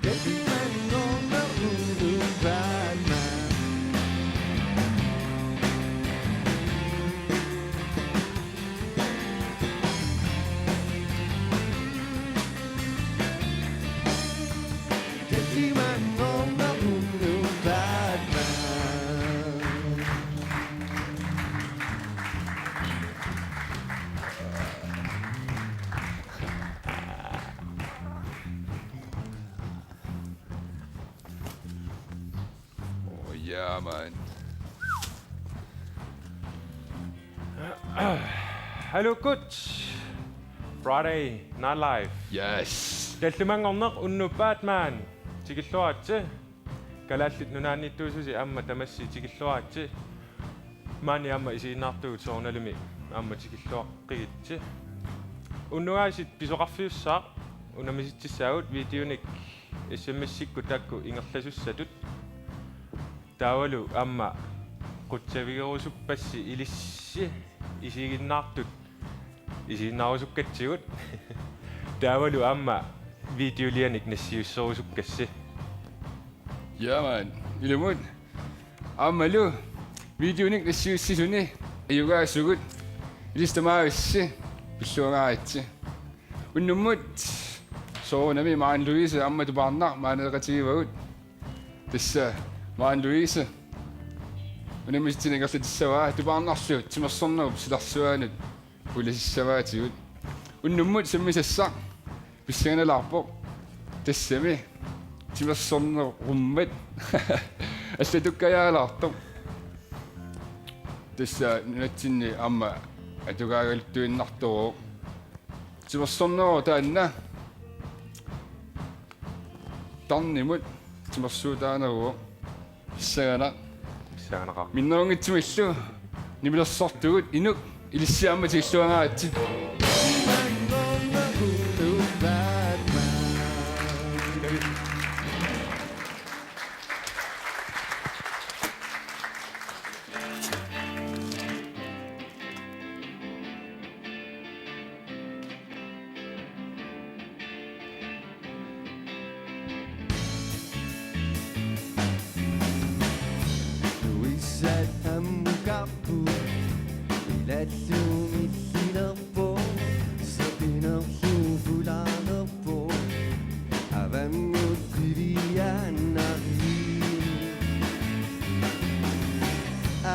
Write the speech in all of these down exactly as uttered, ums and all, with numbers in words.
Oh, yeah, man. Hello, good. Friday Night Live. Yes. Tallimanngorneq unnuk Batman. Tikilluaritsi. Kalaallit Nunaanniittuususi aamma tamassi tikilluaritsi. Maani aamma isiginnaartugut soorunalimi aamma tikilluaqqigitsi. Unnuaasit pisoqarfiussaaq unammisitsissaagut videonik S M S-ikkut taakku ingerlasussatut. Taavalu aamma qutsavigerusuppassi ilissi isiginnaartut isiginnaarusukkatsigut. Taavalu aamma videolianik nassiusserusukkassi. Ja, man. Ilumut. Aammalu videonik nassiussisuni ajugaasugut ilissi tamaavissi pilluangaaritsi. Unnummut soorunami Maren Louise aamma Tupaarnaq maaneeqatigivagut. Tassa Maren Louise unammisitsineq ingerlatissavaa Tupaarnarlu timersornerup silarsuaanut ulasissavaatigut. Unnummut sammisassaq pissanganalaarpoq. Tassami timersornerummat allatukkajaalaartoq. Tassa nunatsinni aamma atugaagaluttuinnartoq. Timersorneruvoq taanna. Tarnimut timersuutaaneruvoq. Pissanganaq. Pissanganaqaaq. Minnerunngitsumillu nipilersortugut inuk ilissi aamma tikilluangaaritsi. Nuissat ammukarput, ilallu millilerpoq, seqinerlu pulaanerpoq, avammut qiviaannarpoq.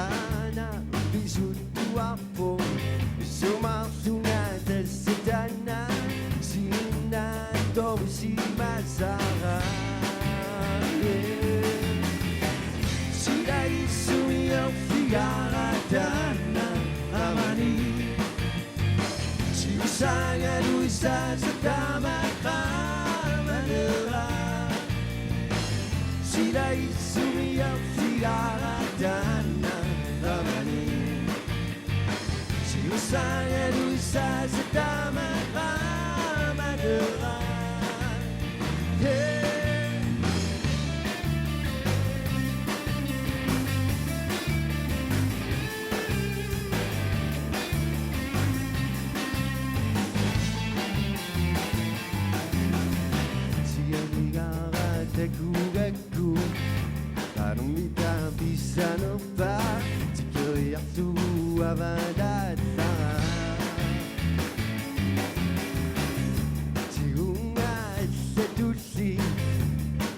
Aana pisuttuarpoq, sumaarlunga tassa taanna, sinnaattorsimasara. Sila issumiorfigaara taanna, amani. Siussaagaluisaasa taama qaamanera. Sila issumiorfigaara taanna, amani. Siussaagaluisaasa taama qaamanera. Hey. Sianigaara takugakku, qanormita pissanerpa, tikeriarlugu avalaallara. Tigunnga allatulli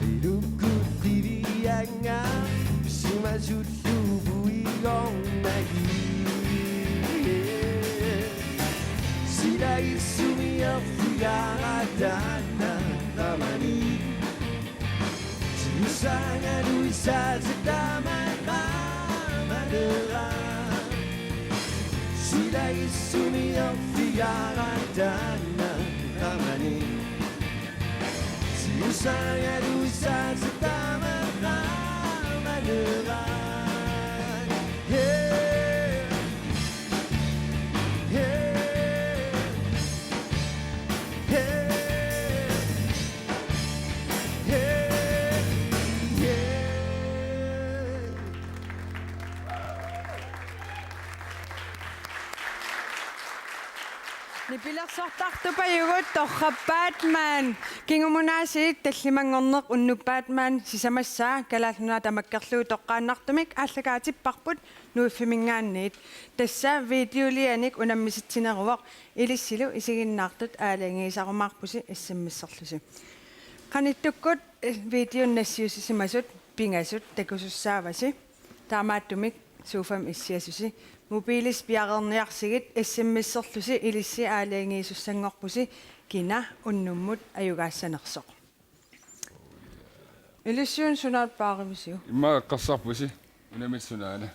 ilukkut qiviannga, pisimasullu puigornagit. Sila issumiorfigaara taanna, amani. Siussaagaluisaasa taama qaamanera. Sila issumiorfigaara taanna, amani. Siussaagaluisaasa taama qaamanera. Hey. Ni Pilersortartupajugut torrappaat maani. Kingumut aasiit tallimanngorneq unnuppaat maani sisamassaa Kalaallit Nunaat tamakkerlugu toqqaannartumik aallakaatipparput Nuiffimingaanniit. Tassa videolianik unammisitsineruvoq, ilissilu isiginnaartut aalajangiisarumaarpusi S M S-erlusi. Qanittukkut videot nassiussisimasut pingasut takusussaavasi. Taamaattumik sofami issiasusi, mobiilisi piareerniarsigit S M S-erlusi ilissi aalajangiisussanngorpusi kina unnummut ajugaassanersoq. Ilissi una sunaana paarivisiuk? Immaqa eqqarsarpusi unamit sunaana.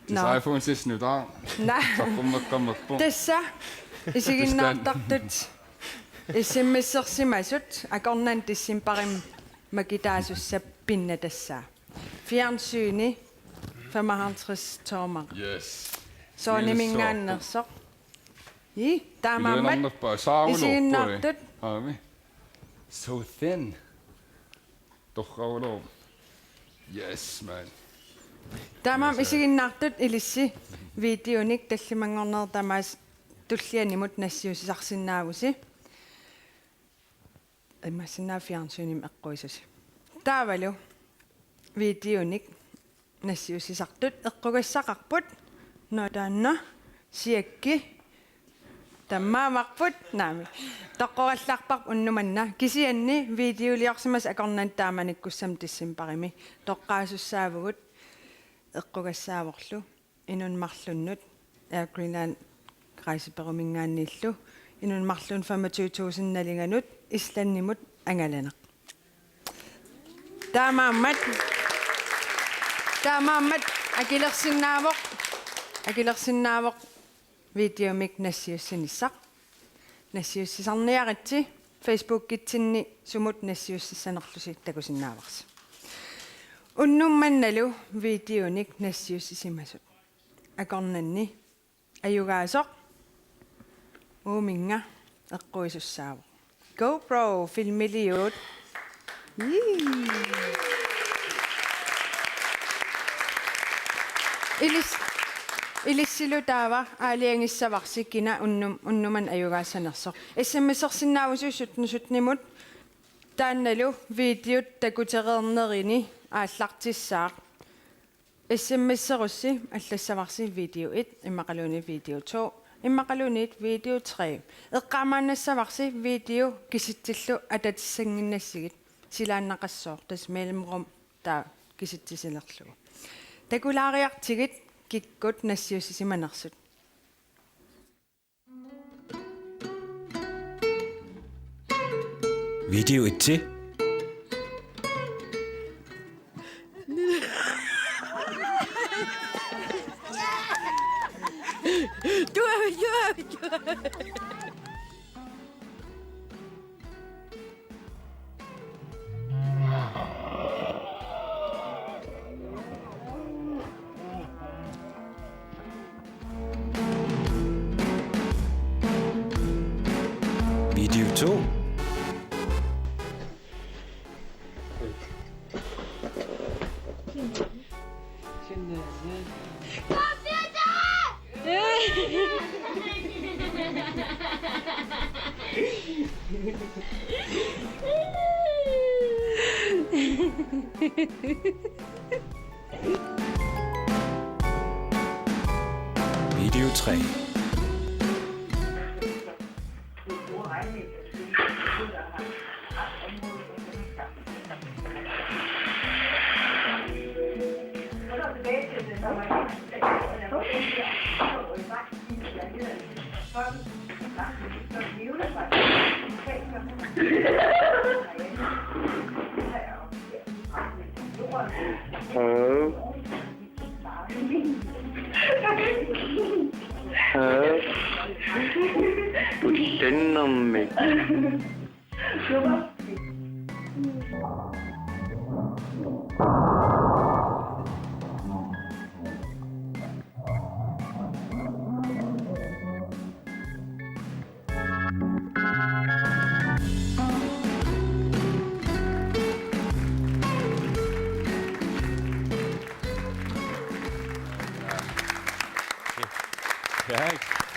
Nå. Tis iPhone seks nutaaq. Nå. Saqqummeqqammerpoq. Tassa isiginnaartartut S M S-ersimasut akornanni decembarimi makitaasussat pinnattassaq. Fjernsyni femoghalvtreds tommer. Yes. Sonymingaanneersoq. Ii, taamaammat. Iluanarnerpaaq, saarulorpui. Isiginnaartut. Aami. So thin. Torrarulor. Yes, man. Taamaammat. Yes, sir. Isiginnaartut ilissi videonik tallimanngorneq tamaasa tullianimut nassiussisarsinnaavusi. Immassinnaavat fjernsynimi eqquisusi. Taavalu videonik nassiussisartut eqqugassaqarput. Nå, taanna siakki tammaavarput naami. Toqqorallarparput unnuk manna. Kisianni videoliorsimasut akornanni taamanikkussamik decembarimi toqqaasussaavugut eqqugassaavorlu. Inunnik marlunnut Air Greenland rejsebureaumingaanniillu, inunnik marlunnut femogtyve tusind nalinganut Islandimut angalaneq. Taamaammat, taamaammat akilersinnaavoq, akilersinnaavoq videomik nassiussinissaq. Nassiussisarniaritsi, Facebookitsinni sumut nassiussissanerlusi takusinnaavarsi. Unnuk mannalu videonik nassiussisimasut akornanni ajugaasoq uuminnga eqquisussaavoq. GoPro filmiliut. Ii. Ilis-, ilissilu taava aalajangissavarsi kina unnum-, unnuk manna ajugaassanersoq. S M S-ersinnaavusi sytten syttenimut, taannalu videot takutereernerini aallartissaaq. S M S-erussi allassavarsi video et, immaqaluunniit video to, immaqaluunniit video tre. Eqqaamaannassavarsi video kisitsillu atatinnginnassigit, silaannaqassooq, tassa mellemrum taava kisitsisilerlugu. Takulaariartigit kikkut nassiussisimanersut. Video et. Video to. Video tre.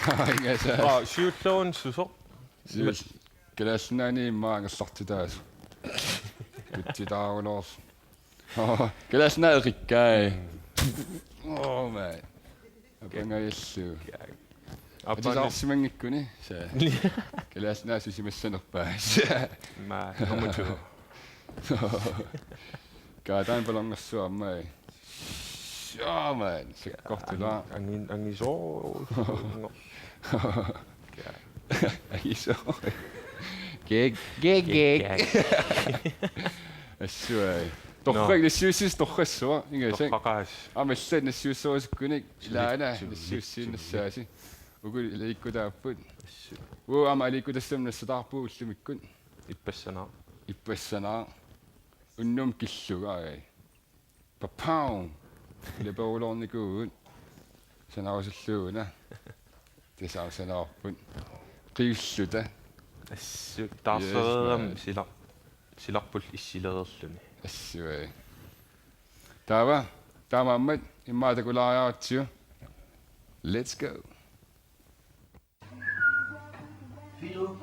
Ingasaas. Aa, siullermik susoq. Siul-, Kalaallit Nunaanni immaqa angerlartitaasoq. Kutsitaaruloorsoq. Kalaallit Nunaat eqikkai. Oh, man. Apangajallu. Apangajallu. Atisarsimanngikkunik, sa. Kalaallit Nunaat susimassanerpaat. Maa, nummer to. Kaataani palaarnersuarmai. Saaman, sakkortulaa. Angin-, angisoo. Angisoo. Gag, gag, gag. Assut ai. Torrak. Nå. Nassiussisoq torrassuaq, ingasak. Torraqaaq. Aamma illit nassiussorusukkunik, suli, ilaana, suli, nassiussiinnassaasi. Suli. Uku aliikkutaapput. Assut. Uu, aamma aliikkutassamik nassataarpugut ullumikkut. Ippassanaaq. Ippassanaaq. Unnuk killugu, ai. Papau! Ilaperulornikuugut. Sanarusulluuna. Tasaarsanerput. Qiulluta. Assut, taarsereerami. Yes, man. Sila-, silarput issilereerluni. Assut. Taava, taamaammat immaqa takulaariaratsigu. Let's go. Fido.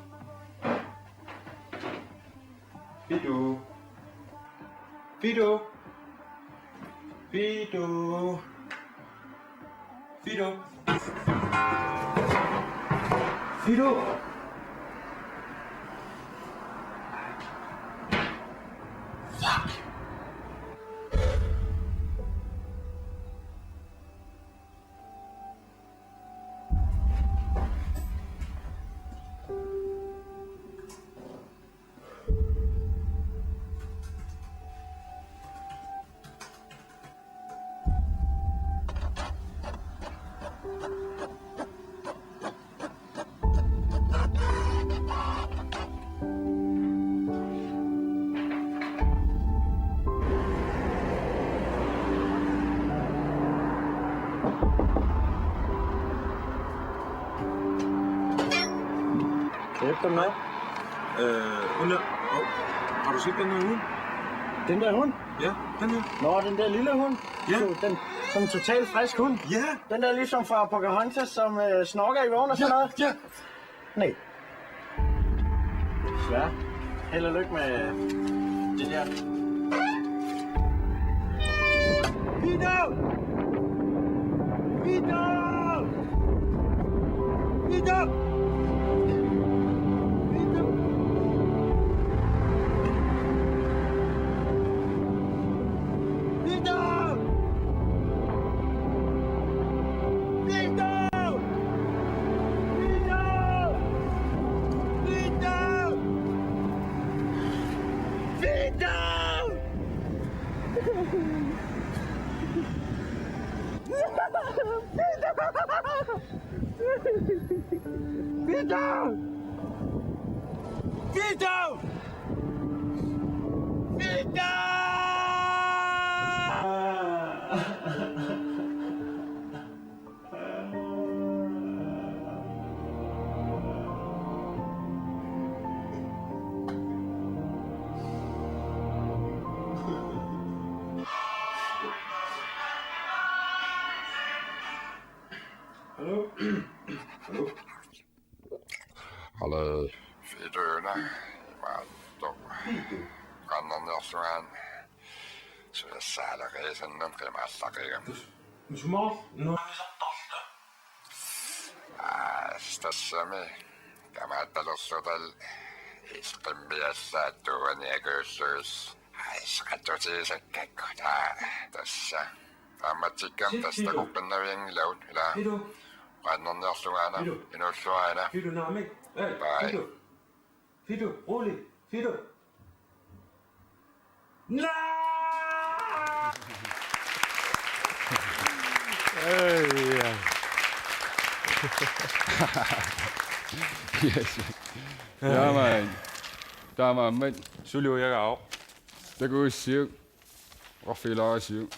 Fido. Fido. Fido. Fido. Fido. Fuck. Efter mig. Øh, hun er... Åh, har du set den der hund? Den der hund? Ja, den her. Nå, den der lille hund. Ja. Så den, sådan en total frisk hund. Ja. Den der ligesom fra Pocahontas, som, øh, snorker i vågen og sådan noget. Ja, ja. Nej. Desværre. Held og lykke med det der. Peter! Peter! Peter! Peter! Peter! Peter! Peter! Peter! Peter! Peter! Peter! Peter! Hallo? Hallo? Hallo, Fido-una. Imaattoq. Fido. Qannerniorlungaana. Sulissaaleqisannan qimaallaqigami. Tus-, sumaarlu nuannisartarluta. Aa, tassami. Kamaattalerluta illit qimmiallaat tuuaniakuullugit. Aa, iseqattutigisakkakku. Aa, tassa. Taamaatsikkami tassa takoqqinnavianngilagut, ilaa. Fido. Qannerniorlungaana. Fido. Inuulluarina. Fido, naamik. Ei, bye. Fido. Fido, rolig. Fido. Nej! Ei, ja. Yes. Ja, man. Taamaammat. Suli ujagaavoq. Takuussiuk. Oqarfigilaarisiuk.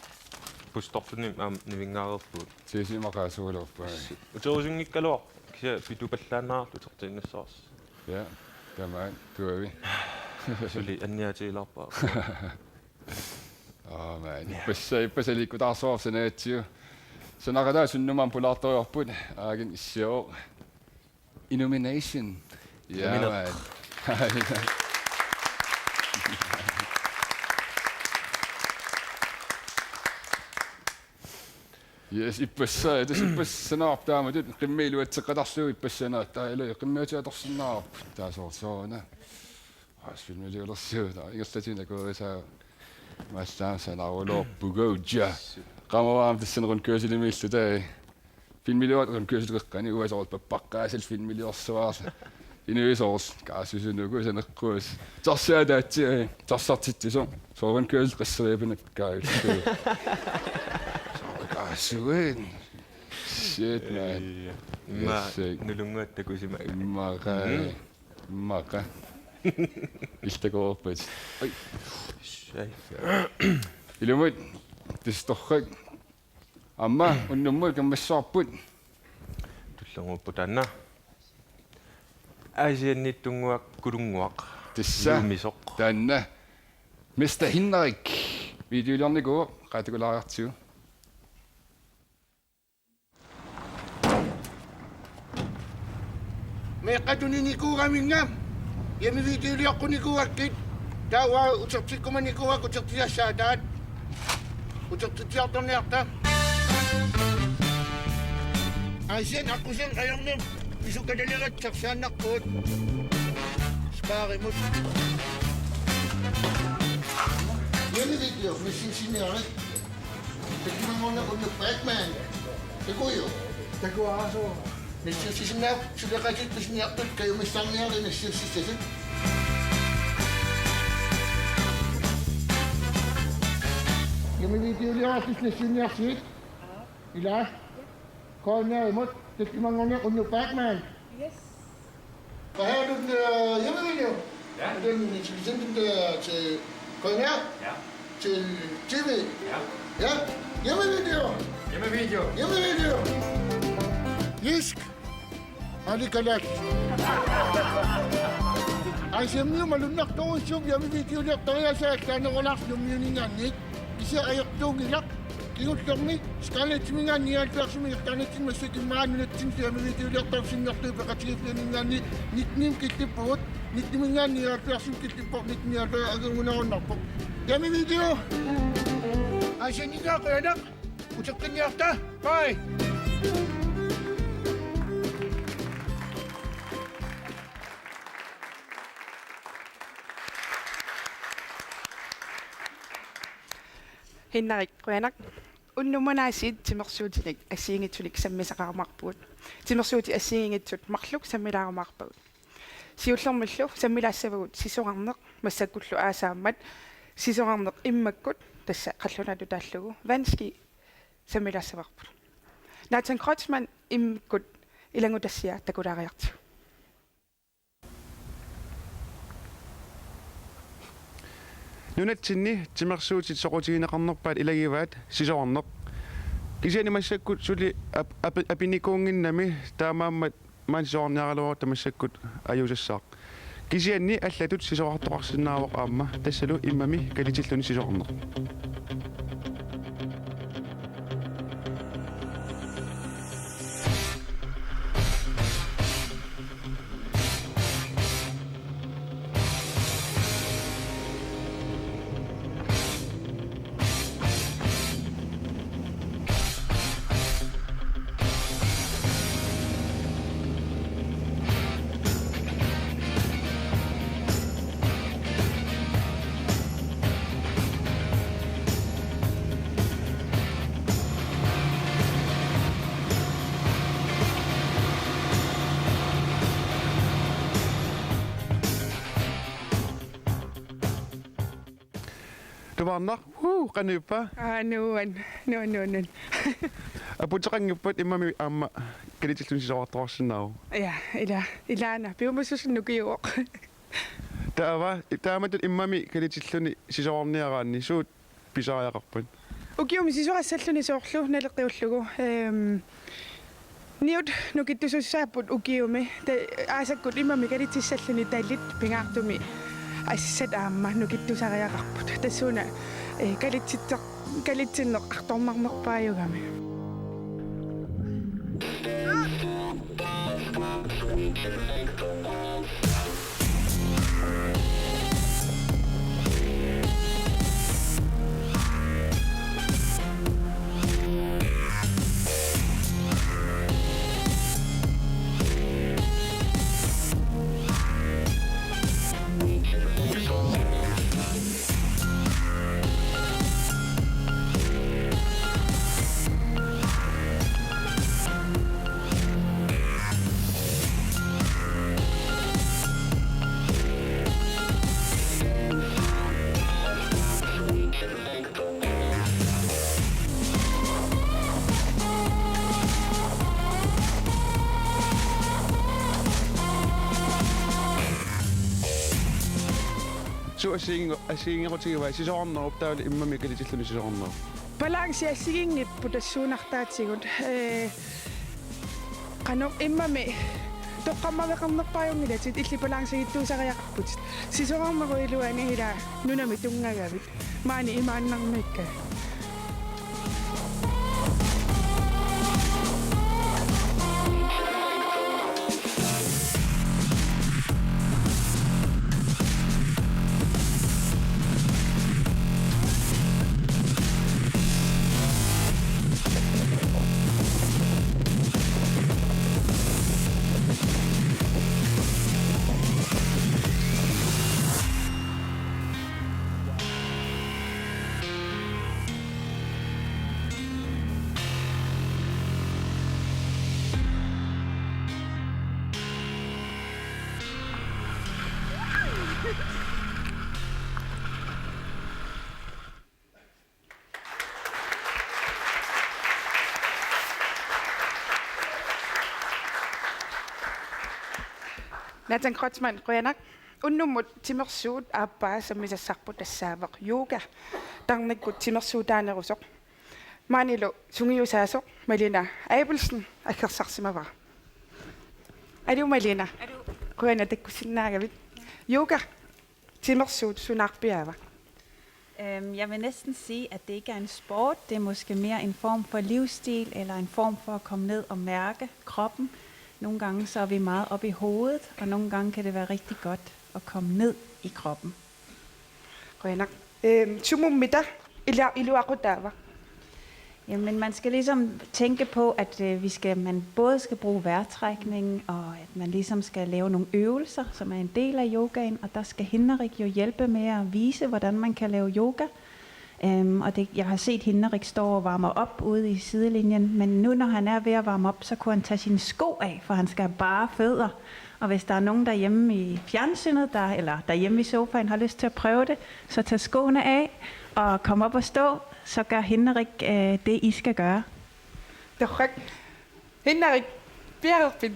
Bustorluni aamma nivinngareerpugut. Sisima qaasuuloorpaa. Uterusunngikkaluaq. Kisianni Fido pallaannaarluta utertiinnassavarsi. Ja, tamaat tuavi. Suli anniaatigilaarpara. Aa, man. Ja. Ippassa-, ippasaliikkutaarsuarsinaatsiu. Sanaqataa sunnumaam pulaartoriarput, aagen issiavoq. Illumination. Ja, Illuminat. Mand. Yes, ippassaq, tassa ippassaq sanaarpoq taamatut, qimmit iluatseqatarlugu ippassaq sanaarpoq, taava ilu qimmit atorsinnaavarput, taava soorlu sooruna. Aa, filmiliulersuuta, ingerlatiinnaq akuerisaa, mallaamik sanaaruloorpugut, ja. Qamavara aamma tassani rundkørseli miilluta. Filmiliuartut rundkørseli qeqqani, uanga soorlu pappaqqaasallu filmiliorsuarlu. Inuit soorlu kaassusinuku saneqquus. Tarsaataatsiaq, tarsartitsisoq. Soorlu rundkørsel qasseriarpinakkaajullu. Soorlu kaassuit. Shit, man. Imma Yes, eh. Nulunnguaq takusimaga. Immaqa. Mm. Immaqa. Iltakoorpat. Ai. Ilumut. Tassa torrak. Aamma unnummut kammassavarput. Tullunnguupput taanna. Aasianniittunnguaq Kulunnguaq. Tassa. Juumisoq. Taanna. Mester Henrik. Videoliornikuuvoq, qaa takulaariartigu. Meeqqat tuninikuugaminnga hjemmevideoliornikuuakkit, taava utertikkumanikuuakka utertitassat, taava utertitsiartorniarta. Aasianni aqqusinermi ajornera pisukatalerat sarsaanerput. Spaarimut. Hjemmevideo, messengerniarit. Tekimangorna unnu Batman. Takuuk. Takuuk, aa, suu. Nassiussisinnaavit suleqatitta pisiniartut, kajumissaarniarit nassiussissasut. Hjemmevideoliortut nassiunniarsigit. Ila. Koorniarimut, tekimangorna unnu Batman. Yes. Hvad har du den, øh, hjemmevideo? Ja. Den, den, den, den der til K N R? Ja. Til T V? Ja. Ja. Hjemmevideo. Hjemmevideo. Hjemmevideo. Jysk. Ali Kalal. Aasianni malunnartorujussuuvoq hjemmevideoliortariaaseq allaanerulaarlugu Nuummiuninngaanniit. Kisianni ajortuunngilaq. Kingullermi Skynet-iminngaanniit nioghalvfjerdsimi ingerlaannatsinni massakkut immaqa nunatsinni hjemmevideoliortarfik sinnerlugu peqatigiiffianinngaanniit nittenimi killippugut, nitteniminngaanniit nioghalvfjerdsimi killippoq, nitten nioghalvfjerds angerunarunarpoq. Hjemmevideo! Aasianninngaanniit qujanaq, uteqqinniarta, bye! Henrik, qujanaq. Unnummut aasiit timersuutinik assigiinngitsunik sammisaqarumaarpugut. Timersuutit assigiinngitsut marluk sammilaarumaarpagut. Siullermillu sammilaassavagut sisorarneq massakkullu aasaammat, sisorarneq immakkut, tassa qallunaatut taallugu, vandski, sammilaassavarput. Nathan Kreutzmann immikkut ilanngutassiaq takulaariartigu. Nunatsinni timersuutit soqutigineqarnerpaat ilagivaat sisorarneq. Kisianni massakkut suli ap-, api-, apinikuunnginnami, taamaammat maani sisorarniaraluarutta massakkut ajuusassaaq. Kisianni allatut sisorartoqarsinnaavoq aamma, tassalu immami kalitilluni sisorarneq. Tumaarnaq, huu, qanoq ippa? Aa, nuan, nuan, nuan, nuan. Aputeqanngippat immami aamma kalitilluni sisorartoqarsinnaavoq. Ja, ila, ilaana, piumassuseq nukiuvoq. Taava, taamatut immami kalitilluni sisorarniaraanni, suut pisariaqarpat? Ukiumi sisorassalluni soorlu naleqqiullugu, ehm, niut nukittusussaapput ukiumi, ta-, aasakkut immami kalitissalluni talit pingaartumik assat aamma nukittusariaqarput. Tassuuna, eh, kalitsitter-, kalitsinneq artornarnerpaajugami. Suut assigiinngi-, assigiinngequtigivai, sisorarnerup taavalu immami kalitilluni sisorarnerup? Balanci assigiinngippoq tassuunartaatigut. Ee, qanoq immami toqqammaveqarnerpaajunngillat, illit balancigittuusariaqarputit. Sisorarnerup iluani ila nunami tunngagavit. Maani imaannarmiikkatit. Nathan Kreutzmann, qujanaq. Unnummut timersuut aappaa sammisassarput tassaavoq yoga, tarnikkut timersuutaanerusoq. Maanilu sungiusaasoq Malina Abelsen aggersarsimavara. Aluu Malina. Aluu. Qujanaq takkussinnaagavit. Yoga timersuut sunaarpiaava? Øhm, jeg vil næsten sige, at det ikke er en sport. Det er måske mere en form for livsstil, eller en form for at komme ned og mærke kroppen. Nogle gange så er vi meget oppe i hovedet, og nogle gange kan det være rigtig godt at komme ned i kroppen. Qujanaq. Øhm, sumummita ila-, iluaqutaava? Jamen, man skal ligesom tænke på, at, øh, vi skal, man både skal bruge vejrtrækning, og at man ligesom skal lave nogle øvelser, som er en del af yogaen, og der skal Henrik jo hjælpe med at vise, hvordan man kan lave yoga. Øhm, og det, jeg har set Henrik stå og varme op ude i sidelinjen, men nu når han er ved at varme op, så kunne han tage sine sko af, for han skal have bare fødder. Og hvis der er nogen derhjemme i fjernsynet, der, eller derhjemme i sofaen, har lyst til at prøve det, så tag skoene af og kom op og stå, så gør Henrik, øh, det, I skal gøre. Torrak. Henrik, piareerpit?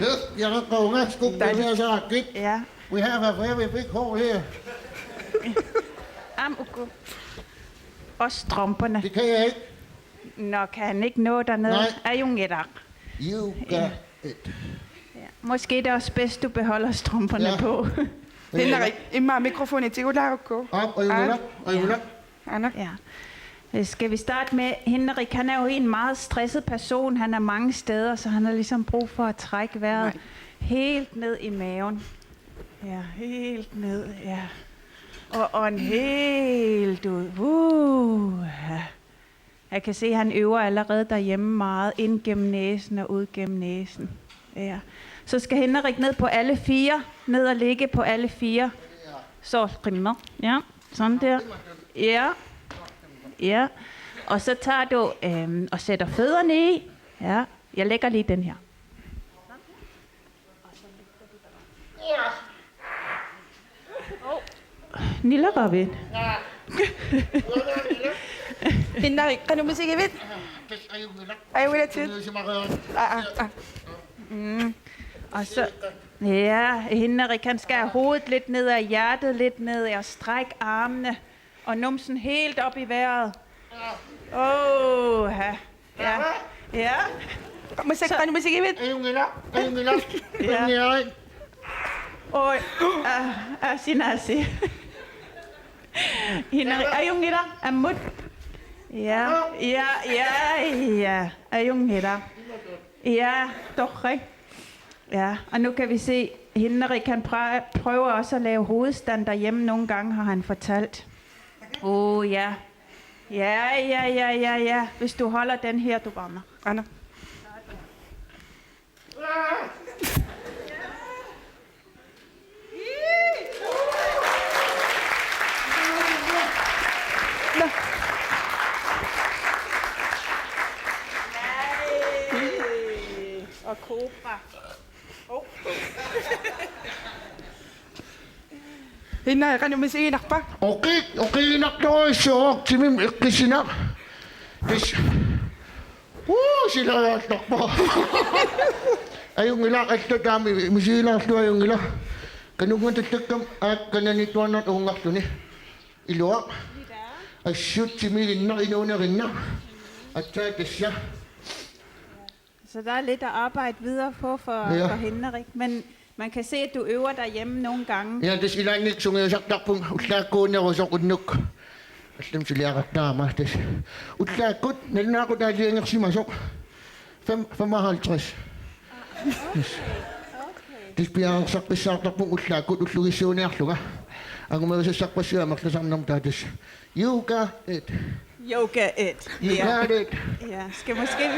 Yes, jeg kan gå unge sko, det vil jeg så ikke. Ja. We have a very big hole here. Am uku. Og strømperne. Det kan jeg ikke. Nå, kan han ikke nå derned? Nej. Ajunngilaq. You got it. Ja. Måske det er også bedst, du beholder strømperne på. Ja. Henrik, immaqa mikrofoni tigulaarukku. Aap, ajunngilaq, ajunngilaq. Aana. Ja. Øh, skal vi starte med Henrik? Han er jo en meget stresset person. Han er mange steder, så han har ligesom brug for at trække vejret helt ned i maven. Ja, helt ned, ja. Og ånd helt ud. Uh, ja. Jeg kan se, at han øver allerede derhjemme meget ind gennem næsen og ud gennem næsen. Ja. Så skal Henrik ned på alle fire. Ned og ligge på alle fire. Så qimmit. Ja, sådan der. Ja. Ja. Og så tager du, øhm, og sætter fødderne i. Ja. Jeg lægger lige den her. Nilaqavit? Henrik, qanoq misigivit? Ajunngilaq. Aa, aa, aa. Mm. Og så, ja, Henrik, han skal have hovedet lidt ned og hjertet lidt ned og strække armene. Og numsen helt op i vejret. Åh, ja. Ja. Ja. Massakkani masigivit. Ajunngilaq, ajunngilaq. Ja. Ajunngilaq. Oj, ah, ah, sinasi. Henrik, ajunngilaq, ammut. Ja, ja, ja, ja. Ajunngilaq. Ja, torrak. Ja, og nu kan vi se, Henrik, han prø-, prøver også at lave hovedstand derhjemme nogle gange, har han fortalt. Åh, ja. Ja, ja, ja, ja, ja. Hvis du holder den her, du brænder. Anna. Og Cobra. Oh. Hinna, qanoq misiginarpa? Oqi-, oqigiinnartorujussuuvoq, timim eqqissinnaq. Tassa. Uu, silariartarpoq. Ajunngilaq, allatut aamma misigilaarlugu ajunngilaq. Kanunngattakkam aakkanani tuannartuunngarluni. Iluaq. Assut timiginnaq inuunerinnaq. Aatsaat tassa. Så der er lidt at arbejde videre på for, ja, for Henrik, men man kan se, at du øver derhjemme nogle gange. Ja, tassa ilaanni sungiusartarpunga ullaakkuunerusoq unnuk. Allamik suliaqartarama tassa. Ullaakkut nalunaaqutaq aalajangersimasoq. Fem, femoghalvtreds. Tassa piareersarpassuartarpunga ullaakkut ullugissuuniarlunga. Angumerisassarpassuit amerlasarnermut taava tassa. You got it. You get it. You, ja, got it. Ja, skal måske,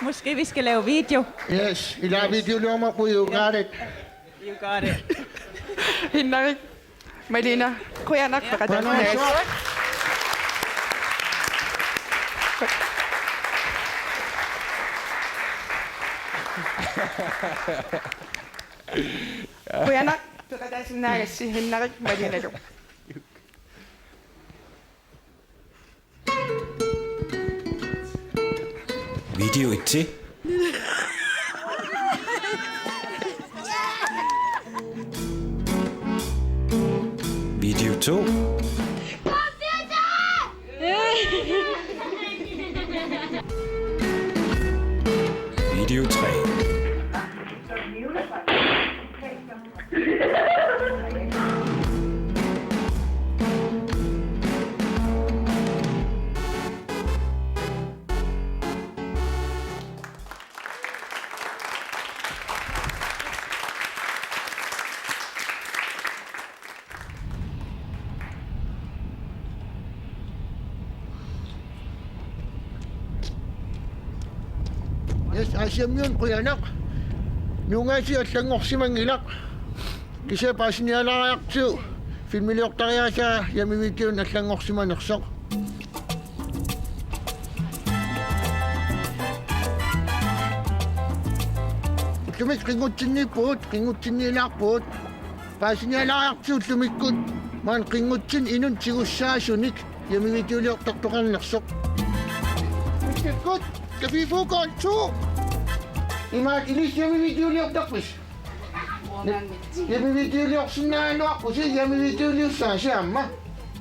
måske vi skal lave video. Yes, ilaa videoliormat, you got it. You got it. Hinnarik, Malina, qujanaq, ja, peqataasinnaagassi. Qujanaq, peqataasinnaagassi Hinnarik Malinalu. Video et. Video to. Video tre. Yes, Asiammiunut qujanaq. Nuugaasiit allanngorsimanngilaq. Kisianni paasinialaariartigu filmiliortariaasaa Yummy Videoni allanngorsimanersoq. Ullumikkut qinngutsinniippugut, qinngutsinniilaarpugut. Paasinialaariartigu ullumikkut maani qinngutsinik inunnut tigussaasunik Yummy Videoliortartoqarnersoq. Ullumikkut Café Fuukool to. Imaak ilissi Yummy Videoliortarpisi? Yummy Videoliorsinnaagaluarpusi, Yummy Videoliussaasi aamma.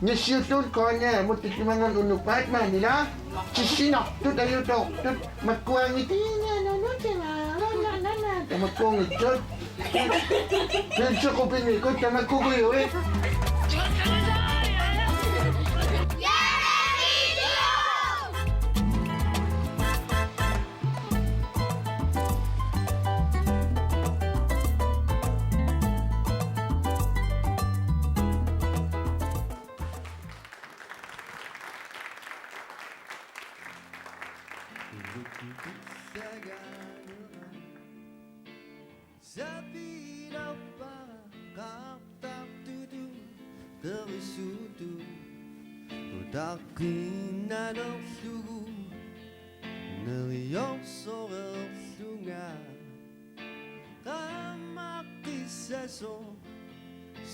Nassiullugu Koreamut tallimanngorneq unnukkut Batmanila. Tissinartut ajutoortut makkuanngitsut. Tamakkuunngitsut. Pilsuqupinnikut tamakkuugujuit. Sapilerpara qaartartutut perisuutut utaqqinnalerlugu neriorsoreerlunga qaammaqqissasoq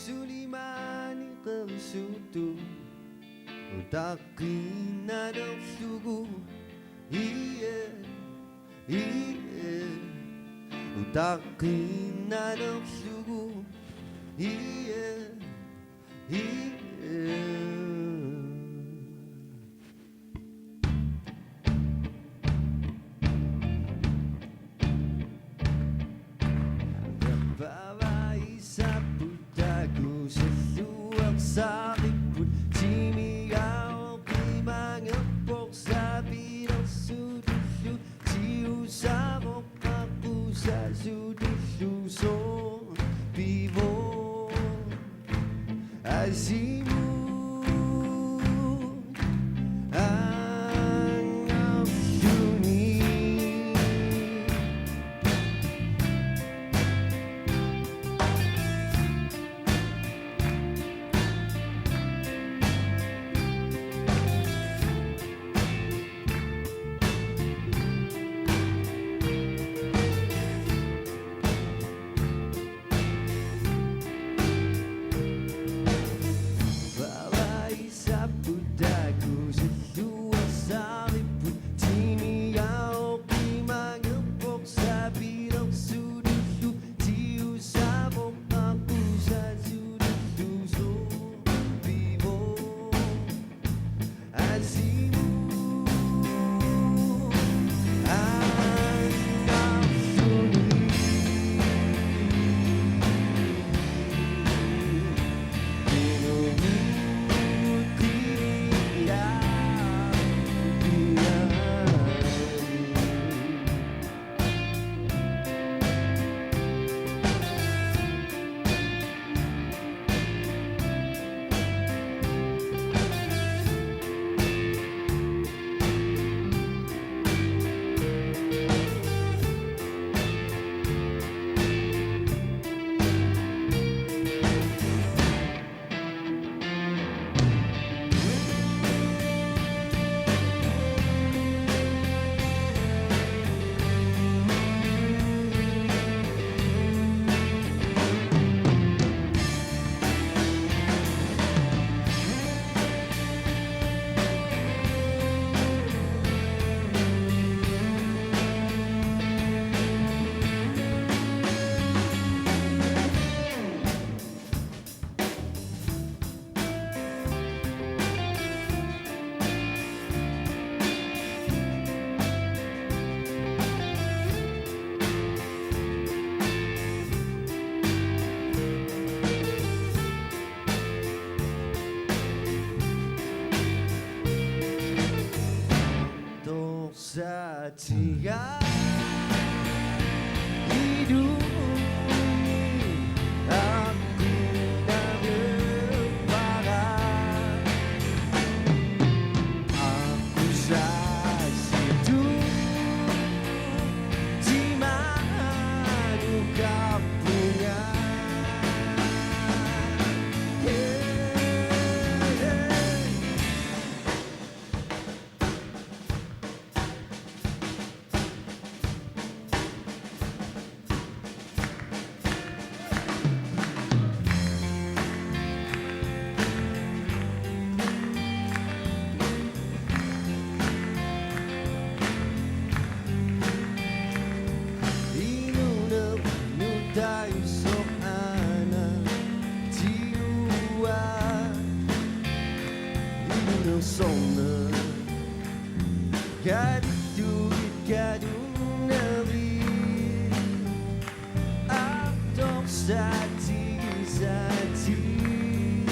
suli maani perisuutut utaqqinnalerlugu ie. Ie, utaqqinnalerlugu. Ie, ie. Pava isapput takusilluarsaaripput timigaoq ima Sasutullu soorpivoq asimut angerluni. Palaisaput takusilluarsaripput timiaoqimangerpoq sapilersutullu tiusavoq aqqusasutullu soorpivoq. Torsatiga ilumut aqqunaveerpara. Aqqusasitut timanukarpunga. Yeah, yeah. Inuuneq nutaassaaq aana tiua. Inuuneq sorneq. Kalaallit kalunnerit. Artorsaatit saatit.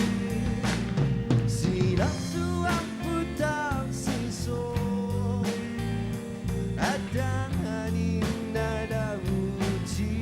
Silarsuarput taarsisoq. Ataaninnaalavutit.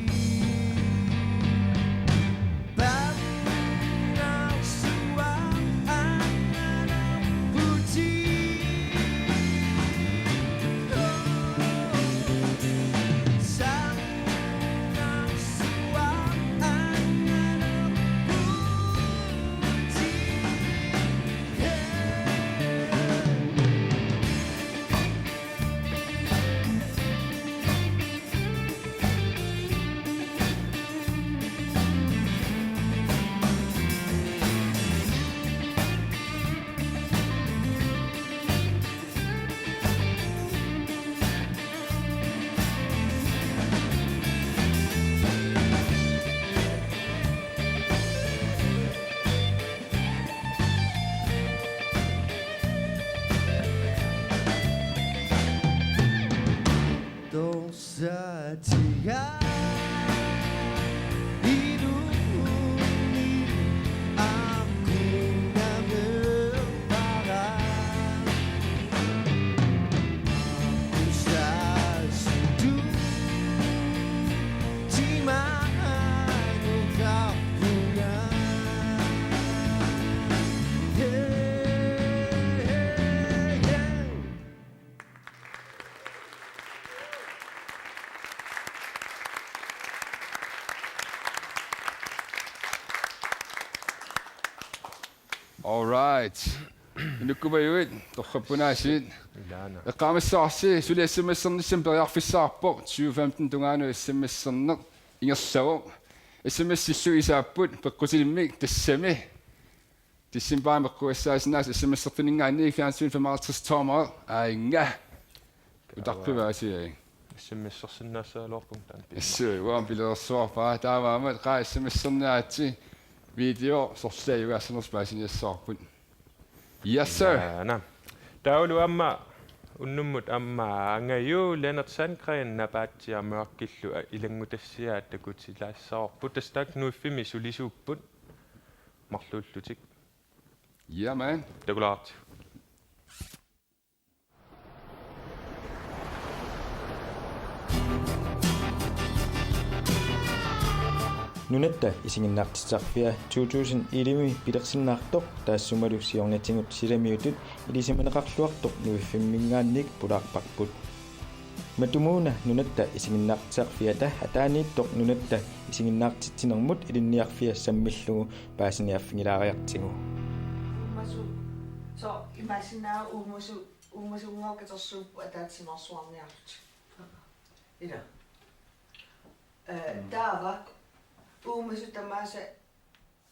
All right. Inukkumajuit, torrappunaasiit. Ilaana. Eqqaamassavarsi, suli S M S-ernissamut periarfissaqarpoq, tyve femten tungaanut S M S-erneq ingerlavoq. S M S-illu isaapput, peqqutilimmik tassami. Decembarimi eqqugassaasinnaasut S M S-ertuninngaanniit fjernsyn femoghalvtreds tommer, aainga. Utaqqivaasiai. S M S-ersinnaassagaluarpunga taanna. Assut, uanga pilersuarpaa. Taamaammat qaa S M S-erniaritsi video sorliit ajugaassanersut paasiniassavarput. Yes, sir. Aana. Taavalu aamma unnummut aamma angaju Lennert Sandgreen Napaatsiaq Mørkillu ilanngutassiaa takutilaassavarput. Tassa taakku Nuiffimmi sulisuupput marluullutik. Yeah, man. Takulaartigu. Nunatta isiginnaartitsisarfia two thousand elleve pilersinnaartoq taassumalu siornatigut silamiutut ilisimaneqarluartoq Nuiffimminngaanniit pulaarparput. Matumuuna nunatta isiginnaartitsisarfiata ataaniittoq nunatta isiginnaartitsinermut ilinniarfia sammillugu paasiniaaffigilaariartigu. Uumasu, so imaassinnaavoq uumasu, uumasunngooq katersuupput ataatsimeersuarniarlutik. Ila. Eh, taava uumasut tamaasa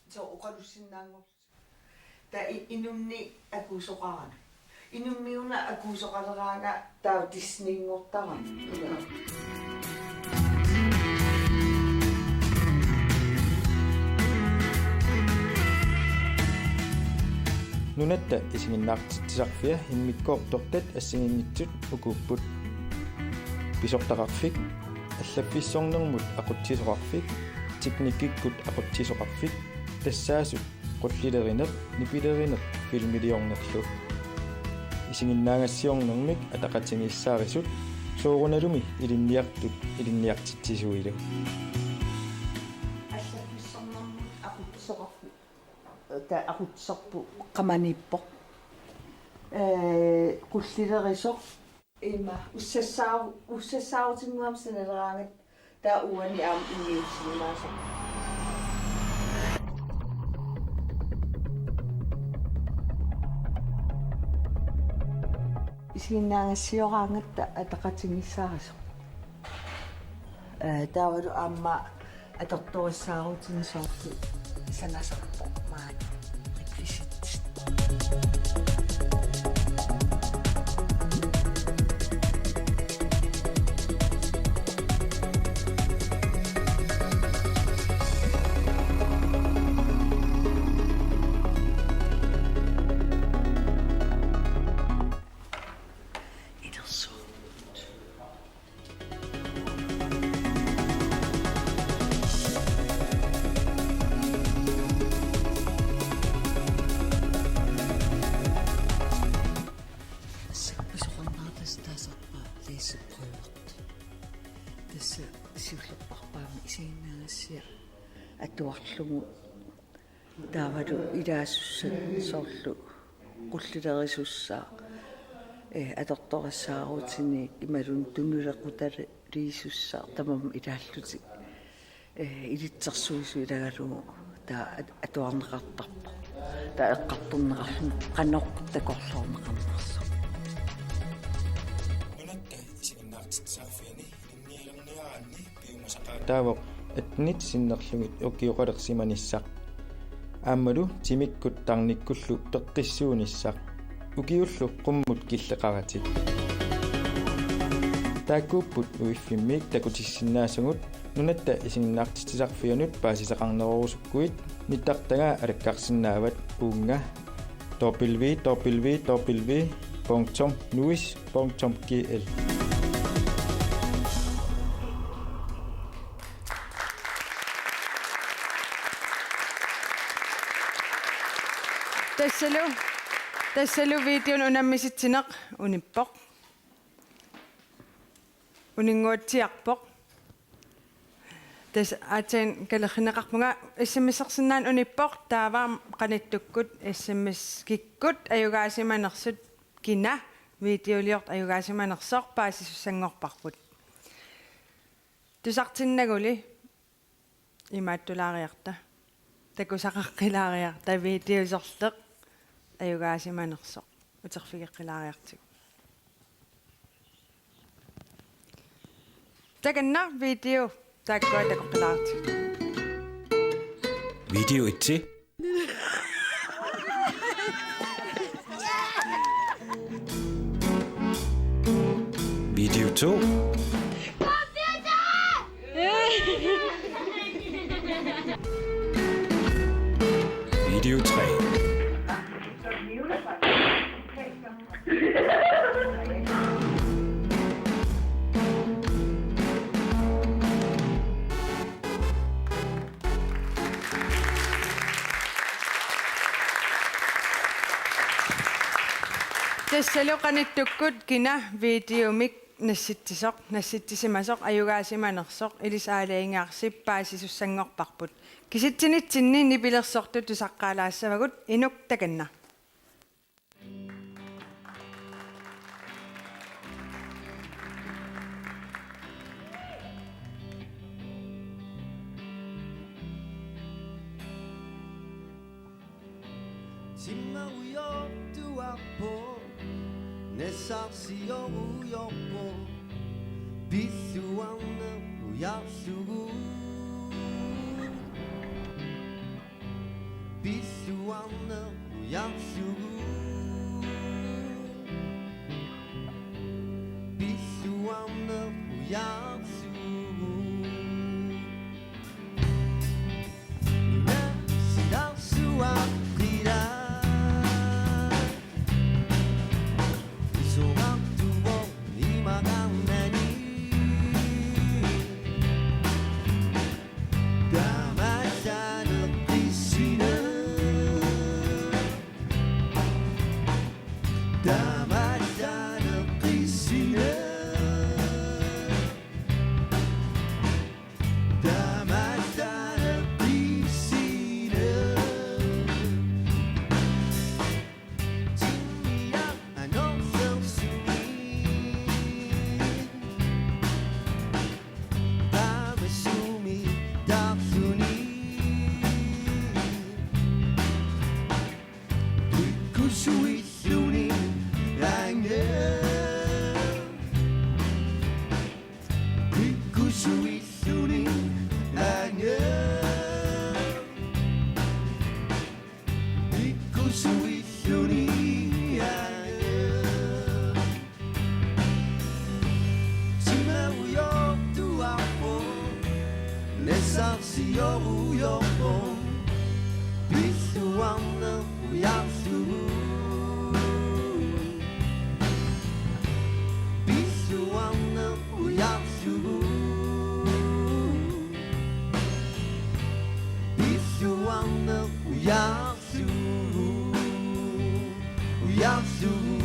so oqalussinnaanngorlutik. Taava i-, inunnik akuusoqarami. Inummiuna akuusoqaleraanga taava Disneyngortarami. Nunatta isiginnaartitsisarfia immikkoortortat assigiinngitsut ukuupput: pisortaqarfik, allaffissornermut aqutsisoqarfik, teknikkikkut aqutsisoqarfik, tassaasut qullilerineq, nipilerineq filmiliornerlu. Isiginnaagassiornermik ataqatigiissaarisut soorunalumi ilinniartut ilinniartitsisuilu. Allaffissornermut aqutsisoqarfik. Taava aqutsisorput qamaniippoq. Ee, qullilerisoq. Ima, ussassaaru-, ussassaarutinnguamik sanaleraangat taava uani aamma immiussinnaasoq. Isiginnaagassiaraangatta ataqatigiissaarisut. Ee, taavalu aamma atortorissaarutinik soorlu sanasarpoq maani rekvisitit. Ilersuut. Tassa pisoqarnera tassa taasarpaat læseprøvet. Tassa siullerpaami isiginnaagassiaq atuarlugu. Taavalu ilaasussat soorlu qullilerisussaat, eh, atortorissaarutinik imaluunniit tunulequtaliisussaat tamarmik ilaallutik, eh, ilitsersuisut ilagalugu taava at-, atuarneqartarpoq. Taava eqqartorneqarluni qanoq takorloorneqarnersoq. Nunatta isiginnaartitsisarfiani ilinnialerniaraanni piumasaqaataavoq attenit sinnerlugit ukioqalersimanissaq. Aammalu timikkut tarnikkullu peqqissuunissaq. Ukiullu qummut killeqaratik. Taakkuupput Nuiffimmiit takutissinnaasagut nunatta isiginnaartitsisarfianut paasisaqarnerorusukkuit nittartagaa alakkarsinnaavat uunga w w w punktum nuis punktum g l. Tassalu, tassalu videonik unammisitsineq unippoq. Uninnguatsiarpoq. Tassa aatsaat kalerrinneqarpunga, S M S-ersinnaaneq unippoq, taava qanittukkut S M S-ikkut ajugaasimanersut, kina videoliortoq ajugaasimanersoq paasisussanngorparput. Tusartinnaguli imaattulaariarta, takusaqaqqilaariarta videosorleq ajugaasimanersoq uterfigeqqilaariartigu. Takanna video taakkua takoqqilaartigu. Video et. Video to. Video tre. Tassalu qanittukkut kina videomik nassitsisoq, nassitsisimasoq ajugaasimanersoq, ilissi aalajangigaarsi paasisussanngorparput. Kisitsinitsinni nipilersortut tusaqqaalaassavagut, inuk takanna. Timma ujoortuarpoq, nassarsiorujorpoq, pilluarneq ujarlugu. Pilluarneq ujarlugu. Pilluarneq ujarlugu. Nuna silarsuaq qilaa. Isorartuvoq imaqarnani. Taamaallaat qissineq. Taamaallaat qissineq. Taamaallaat qissineq. Timmiaq anorlersuni. Qaamasuumik taarluni. Pikkusuilluni ange. Pikkusuilluni ange. Pikkusuilluni ange. Timma ujoortuarpoq, nassarsiorujorpoq, pilluarneq ujarlugu. Pilluarneq ujarlugu. Pilluarneq ujarlugu. Ujarlugu.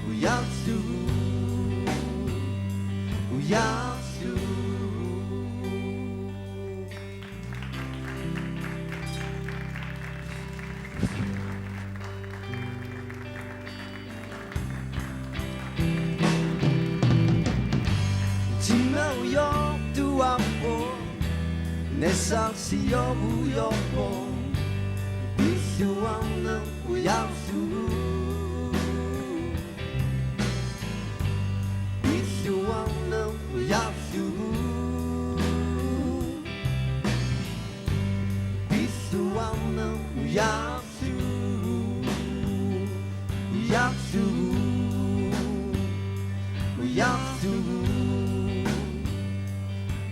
Ujarlugu. Ujarlugu. Timma ujoortuarpoq, nassarsiorujorpoq, pilluarneq ujarlugu. Pilluarneq ujarlugu. Pilluarneq ujarlugu. Ujarlugu. Ujarlugu.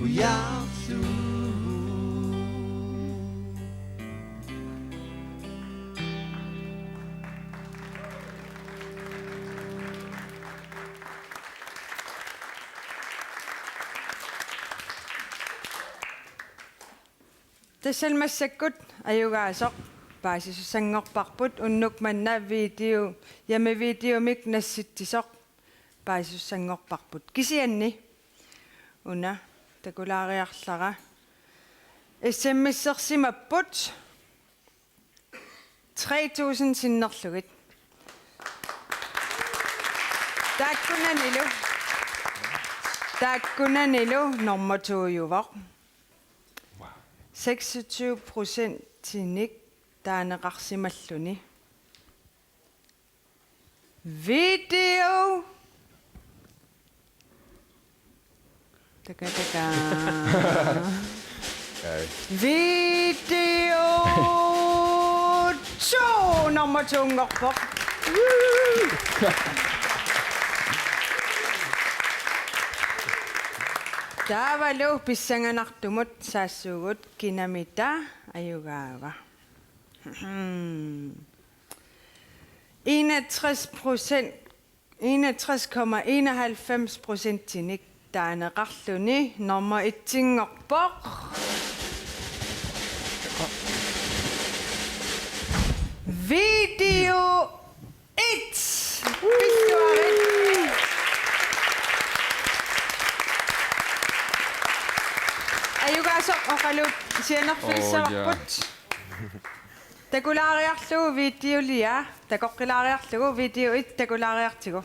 Ujarlugu. Tassami massakkut ajugaasoq paasisussanngorparput, unnuk manna video, hjemmevideomik nassitsisoq paasisussanngorparput. Kisianni una takulaariarlara. S M S-ersimapput tre tusind sinnerlugit. Taakkunanilu, taakkunanilu nummer to-juvoq. Seksogtyve procentinik taaneqarsimalluni. Video. Taka, taka. Ai. Video to nummer to-nngorpoq. Taavalu pissanganartumut saassuugut kinamita ajugaava. Enogtres procent, enogtres komma enoghalvfems procentinik taaneqarluni nummer et-inngorpoq. Video et. Pilluarit. Ajugaasoq oqaluut sianerfigissavarput. Oh, ja. Takulaariarlugu videolia, takoqqilaariarlugu video et takulaariartigu.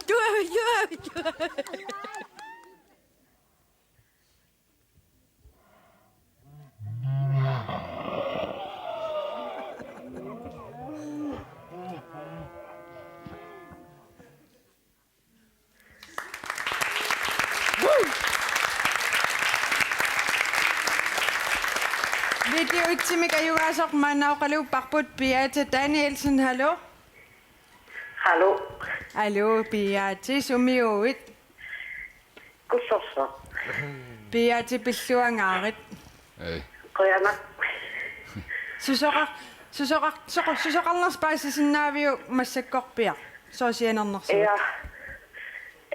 Tuavi, tuavi, tuavi. Video et-imik ajugaasoq maanna oqaluupparput Beate Danielsen, hallo. Hallo. Hallo, Beate, sumiuit? Kusorsoq. Beate, pilluangaarit. Ei. Qujanaq. Susoqar-, susoqar-, soqo-, susoqarnersoq paasisinnaaviuk massakkorpiaq? Sooq sianernersugut? Ja.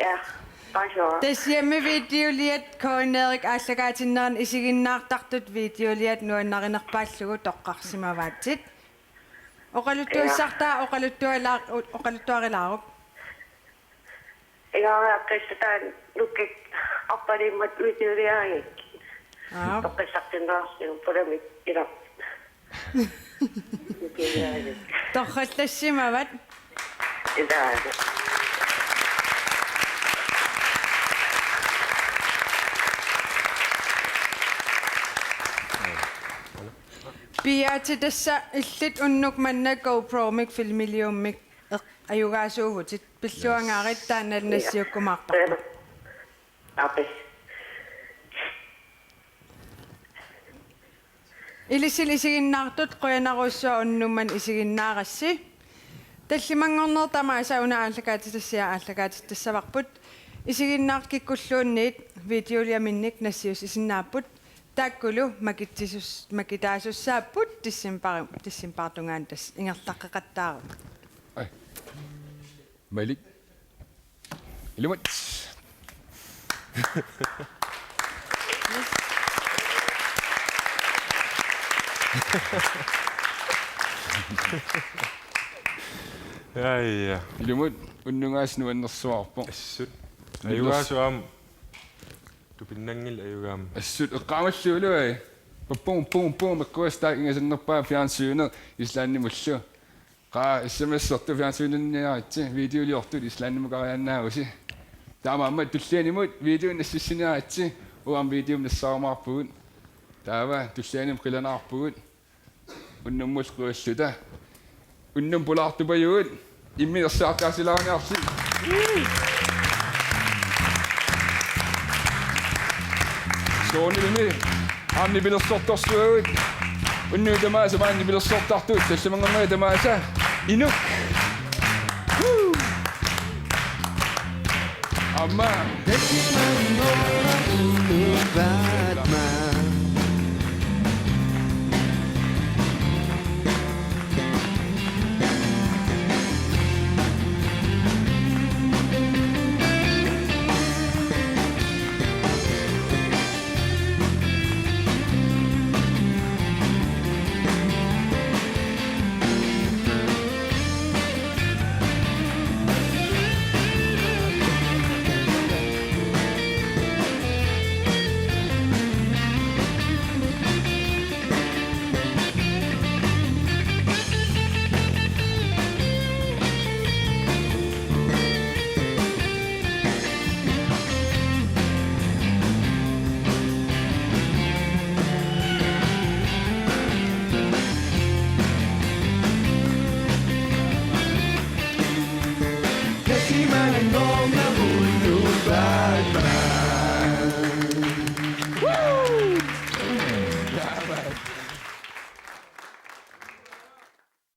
Ja. Paasivara. Tassa hjemmevideoliat K N Erik aallakaatinnerani isiginnaartartut videoliat nuannarinerpaallugu toqqarsimavaatsit. Oqaluttuassartaa, ja, oqaluttuala-, o-, oqaluttuarilaaruk. Ingaariaqqissataan nukkik arpaliimmat videoliaagik. Aap. Toqqissartinneqarsiuk pulamik ila. Videoliaagik. Torrallassimavat. Ilaa. Beate, tassa illit unnuk manna GoPro-mik filmiliummik eq-, ajugaasuuvutit. Pilluangaarit, taanna nassiukkumaarparput. Ape. Ilissi isiginnaartut, qujanarujussuaq unnuk manna isiginnaarassi. Tallimanngornerit tamaasa una aallakaatitassiaq aallakaatitassavarput. Isiginnaartut kikkulluunniit videoliaminnik nassiussisinnaapput. Taakkulu makitsisus-, makitaasussaapput decembari-, decembarip tungaanut, tassa ingerlaqqeqattaarut. Ai. Malik. Ilumut. Ja, ja. Ilumut, unnugu aasiit nuannersuarpoq. Assut. Nuannersu-, ajugaasup aamma. Tupinnanngilaq ajugaammat. Assut eqqaamallugu ilua. Pum, pum, pum, eqquastaak ingasannerpaa fjernsynet Islandimullu. Qaa, S M S-ertut fjernsyninniaritsi, videoliortut Islandimukariaannaavusi. Taamaammat tullianimut videonik nassissiniaritsi, uanga videomik nassaarumaarpugut. Taava tullianimut qilanaarpugut. Unnummut quiulluta. Unnuk pulaartupajugut. Imminersaartaasilaarniarsi. Soorunalimi aamma nipilersortorsuagut. Unnuit tamaasa maani nipilersortartut, tallimanngornerit tamaasa inuk. Woo! Aamma.